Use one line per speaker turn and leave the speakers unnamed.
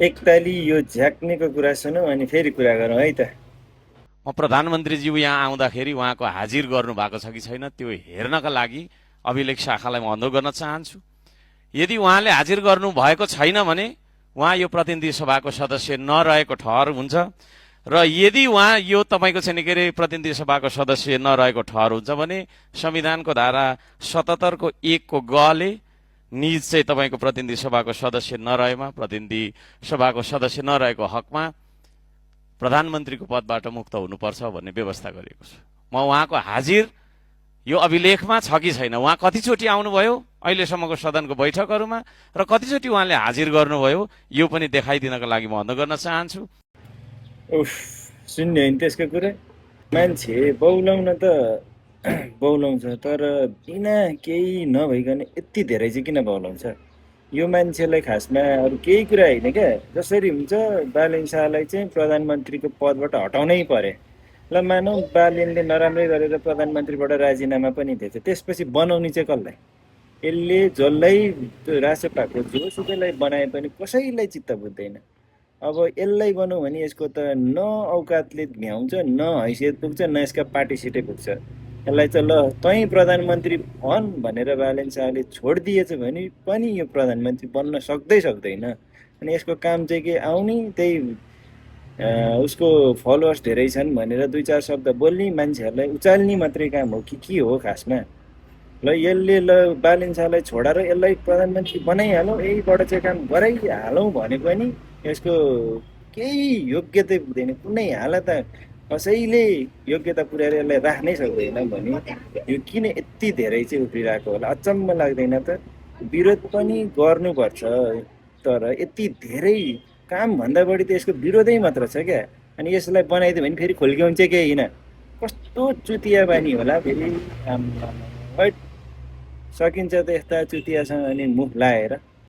एकताली यो झ्याक्नेको कुरा सुनौँ अनि फेरि कुरा गरौँ है त।
म प्रधानमन्त्रीज्यू यहाँ आउँदाखेरि उहाँको हाजिर गर्नु भएको छ कि छैन त्यो हेर्नका लागि अभिलेख शाखालाई म अनुरोध गर्न चाहन्छु। यदि उहाँले हाजिर गर्नु भएको छैन भने उहाँ यो प्रतिनिधि सभाको सदस्य नरहेको ठहर हुन्छ र यदि उहाँ यो तपाईँको चाहिँ के अरे प्रतिनिधि सभाको सदस्य नरहेको ठहर हुन्छ भने संविधानको धारा 77 को 1 को गले निज चाहिँ तपाईँको प्रतिनिधि सभाको सदस्य नरहेमा प्रतिनिधि सभाको सदस्य नरहेको हकमा प्रधानमन्त्रीको पदबाट मुक्त हुनुपर्छ भन्ने व्यवस्था गरिएको छ। म उहाँको हाजिर यो अभिलेखमा छ कि छैन, उहाँ कतिचोटि आउनुभयो अहिलेसम्मको सदनको बैठकहरूमा र कतिचोटि उहाँले हाजिर गर्नुभयो यो पनि देखाइदिनको लागि म अनुरोध गर्न चाहन्छु।
उफ, सुन्ने होइन त्यसको कुरा। मान्छे बौलाउन त बौलाउँछ, तर बिना केही नभइकन यति धेरै चाहिँ किन बौलाउँछ? यो मान्छेलाई खासमा अरू केही कुरा होइन क्या। जसरी हुन्छ बालेन शाहलाई चाहिँ प्रधानमन्त्रीको पदबाट हटाउनै परे। ल मानौ बालेनले नराम्रै गरेर प्रधानमन्त्रीबाट राजीनामा पनि दिएछ, त्यसपछि बनाउने चाहिँ कसलाई? यसले जसलाई त्यो रासोपाको जोसुकैलाई बनाए पनि कसैलाई चित्त बुझ्दैन। अब यसलाई बनाऊ भने यसको त न औकातले भ्याउँछ, न हैसियत पुग्छ, न यसका पार्टी सिटै पुग्छ। यसलाई चाहिँ ल तैँ प्रधानमन्त्री भन् भनेर बालेन शाहले छोडिदिएछ भने पनि यो प्रधानमन्त्री बन्न सक्दैन। अनि यसको काम चाहिँ के, आउने त्यही उसको फलोवर्स धेरै छन् भनेर दुई चार शब्द बोल्ने, मान्छेहरूलाई उचाल्ने मात्रै काम हो कि के हो खासमा? ल यसले ल बालेन शाहलाई छोडाएर यसलाई प्रधानमन्त्री बनाइहालौँ, यहीबाट चाहिँ काम गराइहालौँ भने पनि यसको केही योग्यता पुग्दैन। कुनै हालत कसैले योग्यता पुर्याएर यसलाई राख्नै सक्दैन भने यो किन यति धेरै चाहिँ उफ्रिरहेको होला? अचम्म लाग्दैन त? विरोध पनि गर्नुपर्छ, तर यति धेरै कामभन्दा बढी त यसको विरोधै मात्र छ क्या। अनि यसलाई बनाइदियो भने फेरि खोल्क्याउँछ केही होइन। कस्तो चुतिया बानी होला फेरि। आम्मामा, हैट, सकिन्छ त यस्ता चुतियासँग अनि मुख लाएर।